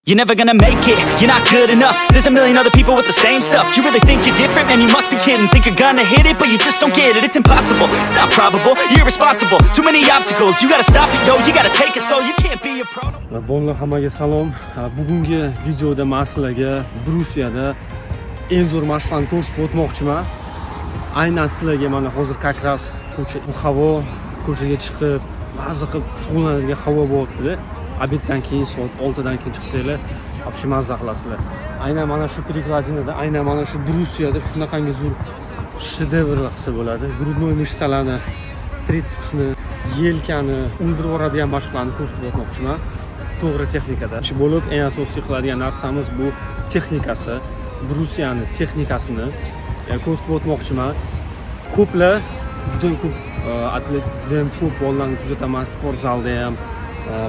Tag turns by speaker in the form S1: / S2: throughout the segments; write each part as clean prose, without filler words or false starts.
S1: You're never gonna make it, you're not good enough. There's a million other people with the same stuff. You really think you're different? Man, you must be kidding. Think you're gonna hit it, but you just don't get it. It's impossible, it's not probable, you're irresponsible. Too many obstacles, you gotta stop it, yo. You gotta take it slow, you can't be a pro.
S2: Bolalar, hammaga salom. Bugungi videoda man sizlarga брусья da eng zo'r mashqlarni ko'rsatib o'tmoqchiman. Aynan sizlarga mana hozir как раз ko'cha, bu havo, ko'chaga chiqib, maza qilib shug'ullanadigan havo bo'lyapti-da. Обед dan keyin soat 6 dan keyin chiqsanglar, вообще mazza qilasizlar. Aynan mana shu перекладина da, aynan mana shu брусья da shunaqangi zo'r shedevrlar qilsa bo'ladi. Грудной мышца larni, tritsepsni, yelkani o'ldirib yuboradigan mashqlarni ko'rsatib o'tmoqchiman. To'g'ri texnikada. Birinchi bo'lib eng asosiy qiladigan narsamiz bu texnikasi, брусья ni texnikasini ko'rsatib o'tmoqchiman. Ko'plar, juda ko'p atlet, juda ham ko'p bolalarni kuzataman sport zalda ham,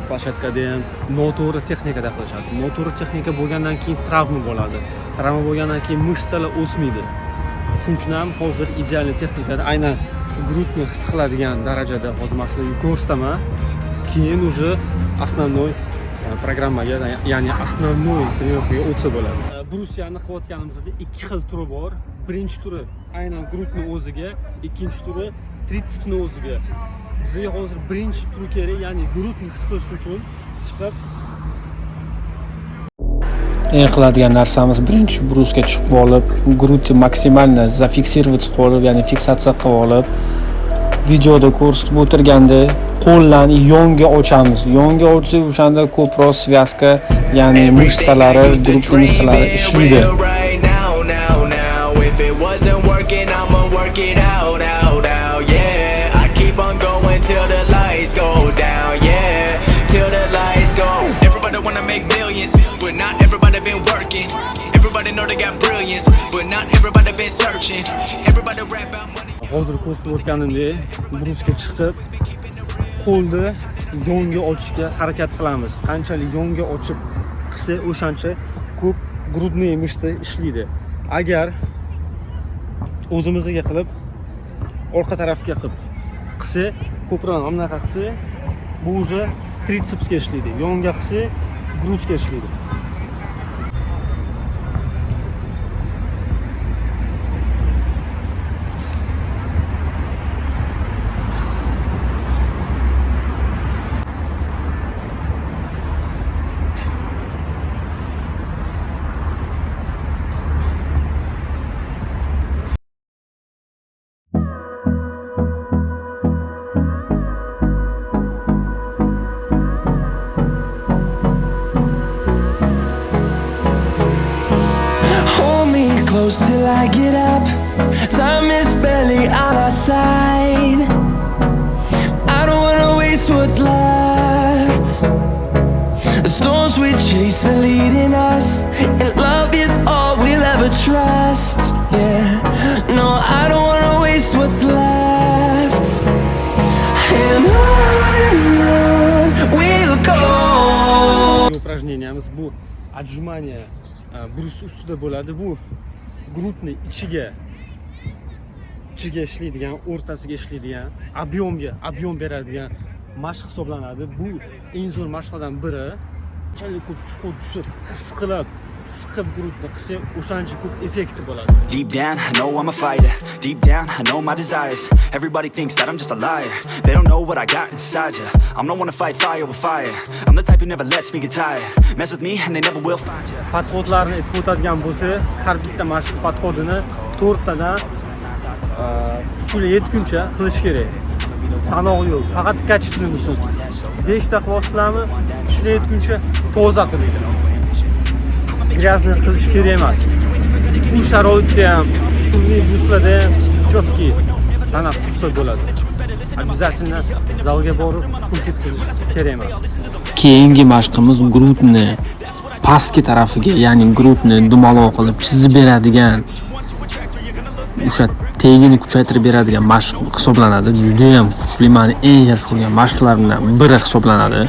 S2: площадка da ham noto'g'ri texnikada qilishadi. Noto'g'ri texnika bo'lgandan keyin travma bo'ladi. Travma bo'lgandan keyin мышца lar o'smaydi. Shuning uchun ham hozir ideal texnikada aynan грудь ni his qiladigan darajada hozir man sizlarga ko'rsataman. Keyin уже основной programmaga, ya'ni основной тренировка ga o'tsa bo'ladi. Брусья ni qilayotganimizda ikki xil turi bor. Birinchi turi aynan грудь ni o'ziga, ikkinchi turi tritsepsni o'ziga. Bizga hozir birinchi turi kerak, ya'ni грудь ni his qilish uchun chiqib
S3: Eng qiladigan narsamiz birinchi брус ga chiqib olib, грудь максимально зафиксировать qilib olib, ya'ni fiksatsiya qilib olib, videoda ko'rsatib o'tirganda qo'llarni yonga ochamiz. Yonga ochsak, o'shanda ko'proq связка, ya'ni мышца lari, грудь мышца lari ishlaydi.
S4: Right now, now, now. If it wasn't working, I'ma work it out, out, out, yeah. I keep on going till the lights go down, yeah. Till the lights go.
S5: Everybody wanna make millions, but not everybody been working. Everybody know they got brilliance, but not everybody been searching. Everybody rap about money.
S2: Hozir ko'rsatib o'tganimdek, брус ga chiqib qo'lni yonga ochishga harakat qilamiz. Qanchalik yonga ochib qilsa, o'shancha ko'p грудные мышцы ishlaydi. Agar o'zimizga qilib, orqa tarafga qilib qilsa, ko'proq mana bunaqa qilsa, bu уже tritsepsga ishlaydi. Yonga qilsa, грудь ga ishlaydi.
S4: Hold me close till I get up. Time is barely on our side. I don't wanna waste what's left. The storms we chase are leading us, and love is all we'll ever trust. Yeah, no, I don't wanna waste what's left. And on we'll go.
S2: Упражнения miz bu отжимание брус ustida bo'ladi. Bu грудь ni ichiga ishlaydigan, o'rtasiga ishlaydigan, объем ga объем beradigan mashq hisoblanadi. Bu eng zo'r mashqlardan biri. Qanchalik ko'p chuqur tushib, his qilib, siqib грудь ni qilsak, o'shancha ko'p effekti bo'ladi.
S1: Deep down, I know I'm a fighter. Deep down, I know my desires. Everybody thinks that I'm just a liar. They don't know what I got inside you. I'm the one to fight fire with fire. I'm the type who never lets me get tired. Mess with me and they never will find you.
S2: Подход larni aytib o'tadigan bo'lsak, har bitta mashq подход ini to'rttadan kuchli yetguncha qilish kerak. Sanog'i yo'q, faqat качественный bo'lsin. Beshta qilyapsizlarmi, kuchli yetguncha toza qilinglar. Грязный qilish kerak emas. U sharoitda ham, turli брус larda ham четкий sanab qilsa bo'ladi. Обязательно zalga borib pul ketkazish kerak emas.
S3: Keyingi mashqimiz грудь ni pastki tarafiga, ya'ni грудь ni dumaloq qilib chizib beradigan, o'sha tegini kuchaytirib beradigan mashq hisoblanadi. Juda ham kuchli, mani eng yaxshi ko'rgan mashqlarimdan biri hisoblanadi.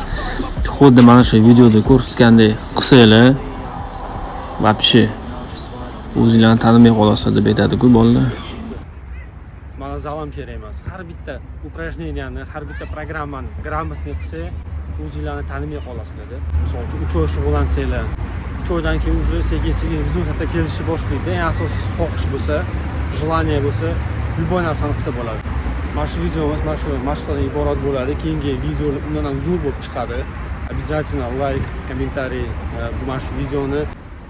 S3: Xuddi mana shu videoda ko'rsatgandek qilsanglar, вообще o'zinglarni tanimay qolasizlar deb aytadi-ku bolalar.
S2: Mana zal ham kerak emas. Har bitta упражнения ni, har bitta programmani грамотный qilsak, O'zinglarni tanimay qolasizlarda. Misol uchun, 3 oy shug'ullansanglar, 3 oydan keyin уже sekin sekin результат ga kelishni boshlaydi. Eng asosiysi, xohish bo'lsa, желание bo'lsa, любой narsani qilsa bo'ladi. Mana shu videomiz mana shu mashqdan iborat bo'ladi. Keyingi videolar undan ham zo'r bo'lib chiqadi. Обязательно лайк, комментарий, bu mana shu videoni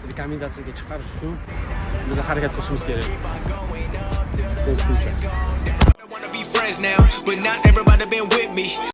S2: rekomendatsiyaga chiqarish uchun biz harakat qilishimiz kerak. Ko'rishguncha.
S5: Wanna be friends now, but not everybody been with me.